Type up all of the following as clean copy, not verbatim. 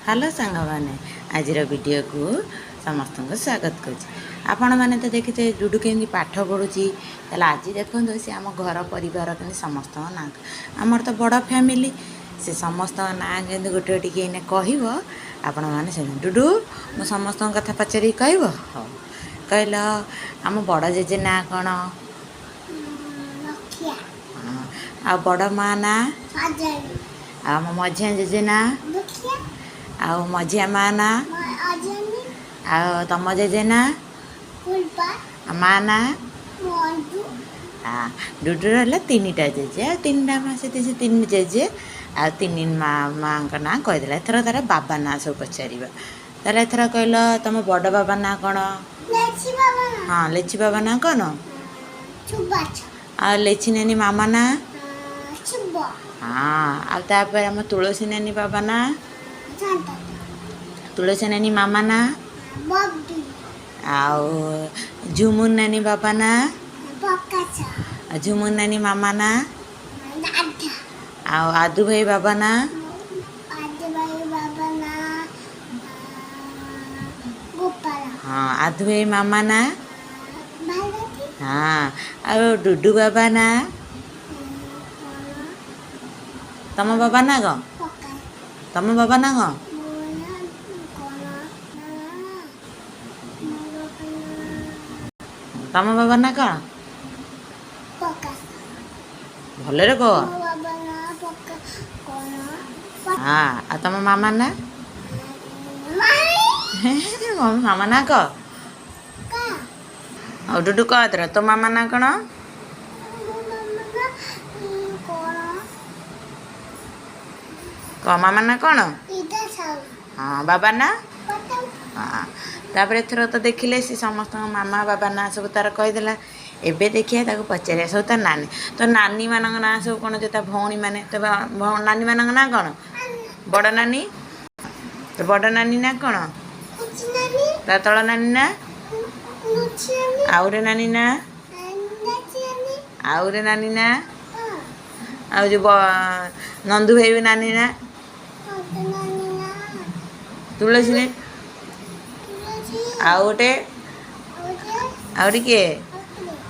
Hello ସାଙ୍ଗମାନେ, ଆଜିର ଭିଡ଼ିଓକୁ ସମସ୍ତଙ୍କୁ ସ୍ୱାଗତ କରୁଛି। ଆପଣମାନେ ତ ଦେଖିଥିବେ ଡୁଡୁ କେମିତି ପାଠ ପଢ଼ୁଛି। ତାହେଲେ ଆଜି ଦେଖନ୍ତୁ, ସେ ଆମ ଘର ପରିବାର କେମିତି ସମସ୍ତଙ୍କ ନାଁ, ଆମର ତ ବଡ଼ ଫ୍ୟାମିଲି, ସେ ସମସ୍ତଙ୍କ ନାଁ କେମିତି ଗୋଟେ ଟିକେ ଏଇନେ କହିବ ଆପଣମାନେ। ସେ ଡୁଡୁ, ମୁଁ ସମସ୍ତଙ୍କ କଥା ପଚାରିକି କହିବ। ହଉ, କହିଲ, ଆମ ବଡ଼ ଜେଜେ ନାଁ କ'ଣ? ରଖିଆ। ହଁ, ଆଉ ବଡ଼ ମା ନାଁ? ସଜାଡ଼ି। ଆଉ ଆମ ମଝିଆ ଜେଜେ ନାଁ? ଦୁଖିଆ। ଆଉ ମଝିଆ ମା ନାଁ? ଅଜନି। ଆଉ ତମ ଜେଜେ ନାଁ? ଫୁଲପା। ଆଉ ମା ନାଁ? ମଞ୍ଜୁ। ହଁ, ଡୁଡୁର ହେଲା ତିନିଟା ଜେଜେ ଆଉ ତିନିଟା ମା। ସେ ସେ ତିନି ଜେଜେ ଆଉ ତିନି ମା, ମାଙ୍କ ନାଁ କହିଦେଲା। ଏଥର ତାର ବାବା ନାଁ ସବୁ ପଚାରିବା। ତାହେଲେ ଏଥର କହିଲ, ତମ ବଡ଼ ବାବା ନାଁ କ'ଣ? ଲେଚି ବାବା। ହଁ, ଲେଚି ବାବା ନାଁ କ'ଣ? ସୁବାଛ। ଆଉ ଲେଚି ନାନୀ ମାମା ନାଁ? ଶିବ। ହଁ, ଆଉ ତାପରେ ଆମ ତୁଳସୀ ନାନୀ ବାବା ନାଁ? ଶାନ୍ତ। ତୁଳସୀ ନାନୀ ମାମା ନାଁ? ବବି। ଆଉ ଝୁମୁନ ନାନୀ ବାବା ନାଁ? ପ୍ରକାଶ। ଆଉ ଝୁମୁନ ନାନୀ ମାମା ନାଁ? ରାଧା। ଆଉ ଆଦୁ ଭାଇ ବାବା ନାଁ? ଆଦିବାଇ ବାବା ନା ଗୋପାଳ। ହଁ, ଆଦୁ ଭାଇ ମାମା ନାଁ? ଭାରତୀ। ହଁ, ଆଉ ଡୁଡୁ ବାବା ନାଁ? କଣ? ତମ ବାବା ନାଁ କ'ଣ? ପ୍ରକାଶ। ତମ ବାବା ନାଁ କ'ଣ? ମୋ ନାଁ କଣ? ମୋ ବାବା ନାଁ ତମ ବାବା ନାଁ କ'ଣ? ପ୍ରକାଶ। ଭଲରେ କହ। ମୋ ବାବା ନାଁ ପ୍ରକାଶ କଣ? ହଁ, ଆଉ ତମ ମାମା ନାଁ? ମାଇ। ମାମା ନାଁ କହ। କା। ଆଉ ଡୁଡୁ, କହ ଏଥର, ତୋ ମାମା ନାଁ କ'ଣ? ମୋ ମାମା ନାଁ କଣ? କହ, ମାମା ନାଁ କ'ଣ? ଇଦା ସାହୁ। ହଁ, ବାବା ନାଁ? ପତମ। ହଁ, ତାପରେ ଏଥର ତ ଦେଖିଲେ, ସେ ସମସ୍ତଙ୍କ ମାମା ବାବା ନାଁ ସବୁ ତାର କହିଦେଲା। ଏବେ ଦେଖିବା, ତାକୁ ପଚାରିବା ସବୁ ତା ନାନୀ, ତ ନାନୀମାନଙ୍କ ନାଁ ସବୁ କ'ଣ, ଯେଉଁ ତା ଭଉଣୀମାନେ। ତ ନାନୀମାନଙ୍କ ନାଁ କ'ଣ? ବଡ଼ ନାନୀ, ତ ବଡ଼ ନାନୀ ନାଁ କ'ଣ? କୁଚି ନାନୀ। ତା ତଳ ନାନୀ ନାଁ? ନୁଚି ନାନୀ। ଆଉ ଗୋଟେ ନାନୀ ନାଁ? ନାଚି ନାନୀ। ଆଉ ଗୋଟେ ନାନୀ ନାଁ? ଆଉ ଯେଉଁ ନନ୍ଦୁ ଭାଇ ବି ନାନୀ ନାଁ? ନାନୀ ନା? ତୁଳସୀ ନାନୀ। ତୁଳସୀ। ଆଉ ଗୋଟେ? ଗୋଟେ। ଆଉ ଗୋଟେ କିଏ?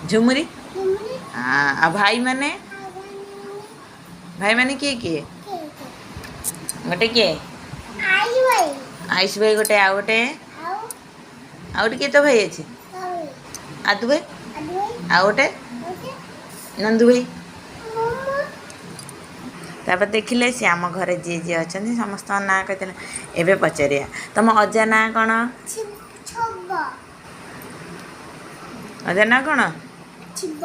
ଝୁମୁରି। ଝୁମୁରି। ହଁ, ଆଉ ଭାଇମାନେ? ଆଉ ଭାଇମାନେ କିଏ କିଏ? କିଏ? ଗୋଟେ କିଏ? I ଭାଇ। ଆଇସ୍ ଭାଇ ଗୋଟେ, ଆଉ ଗୋଟେ? ଆଉ। ଆଉ ଗୋଟେ କିଏ ତ ଭାଇ ଅଛି? ଭାଇ। ଆଦୁ ଭାଇ। ଆଦୁ ଭାଇ। ଆଉ ଗୋଟେ? ଗୋଟେ। ନନ୍ଦୁ ଭାଇ। ମାମା। ତାପରେ ଦେଖିଲେ, ସେ ଆମ ଘରେ ଯିଏ ଯିଏ ଅଛନ୍ତି ସମସ୍ତଙ୍କ ନାଁ କହିଥିଲେ। ଏବେ ପଚାରିବା, ତମ ଅଜା ନାଁ କ'ଣ? ଛବ। ଅଜା ନାଁ କ'ଣ? ଛିବ।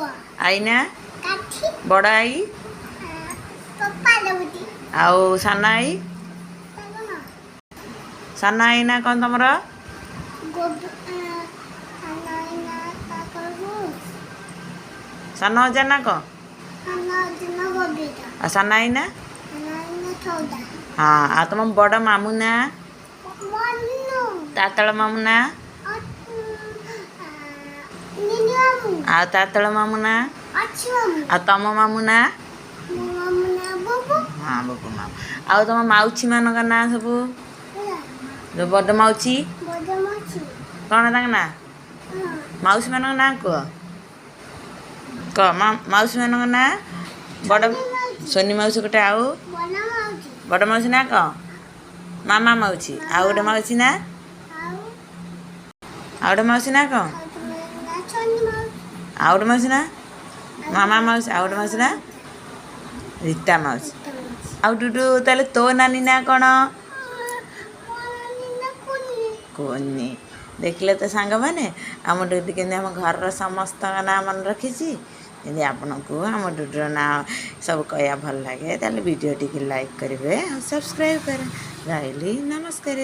ଆଈ ନାଁ? କାଠି। ବଡ଼ ଆଈ? ପପାଲଉଟି। ଆଉ ସାନ ଆଈ? କଣ? ସାନ ଆଈ ନାଁ କ'ଣ ତମର? ଗୋବ ସାନ ନା କାକରୁ। ସାନ ଅଜା ନାଁ କ'ଣ? ସାନ ଦିନ ଗୋବିନ୍ଦ। ଆଉ ସାନ ଆଈ ନାଁ? ସାନ ନା ଥଉଦା। ହଁ, ଆଉ ତମ ବଡ଼ ମାମୁଁ ନାଁ? ମନୁ। ତା ତଳ ମାମୁଁ ନାଁ? ନିନି ମାମୁ। ଆଉ ତା ତଳ ମାମୁଁ ନାଁ? ଅଛି ମାମୁ। ଆଉ ତମ ମାମୁଁ ନାଁ? ମୋ ମାମୁ ନା ବୁବୁ। ହଁ, ବୁବୁ ମାମୁଁ। ଆଉ ତମ ମାଉସୀମାନଙ୍କ ନାଁ ସବୁ, ଯୋଉ ବଡ଼ ମାଉସୀ? ବଡ଼ ମାଉସୀ। କ'ଣ ତାଙ୍କ ନାଁ? ହଁ। ମାଉସୀମାନଙ୍କ ନାଁ କୁହ, କହ, ମାଉସୀମାନଙ୍କ ନାଁ। ବଡ଼ ସୋନି ମାଉସୀ ଗୋଟେ, ଆଉ? ବଡ଼ ମାଉସୀ। ବଡ଼ ମାଉସୀ ନାଁ କ'ଣ? ମାମା ମାଉସୀ। ଆଉ ଗୋଟେ ମାଉସୀ ନାଁ? ଆଉ। ଆଉ ଗୋଟେ ମାଉସୀ ନାଁ କ'ଣ? ଆଉ ତୁମେ ନା ସୋନି ମାଉସୀ। ଆଉ ଗୋଟେ ମାଉସୀ ନାଁ ମାମା ମାଉସୀ। ଆଉ ଗୋଟେ ମାଉସୀ ନାଁ ରୀତା ମାଉସୀ। ଆଉ ଡୁଡୁ, ତାହେଲେ ତୋ ନାନୀ ନାଁ କ'ଣ? କୁନି। ଦେଖିଲେ ତ ସାଙ୍ଗମାନେ, ଆମ ଡୁଡୁ କେମିତି ଆମ ଘରର ସମସ୍ତଙ୍କ ନାଁ ମନେ ରଖିଛି। ଯଦି ଆପଣଙ୍କୁ ଆମ ଡୁଡୁର ନାଁ ସବୁ କହିବା ଭଲ ଲାଗେ, ତାହେଲେ ଭିଡ଼ିଓଟିକି ଲାଇକ୍ କରିବେ ଆଉ ସବସ୍କ୍ରାଇବ୍ କରିବେ। ରହିଲି, ନମସ୍କାର।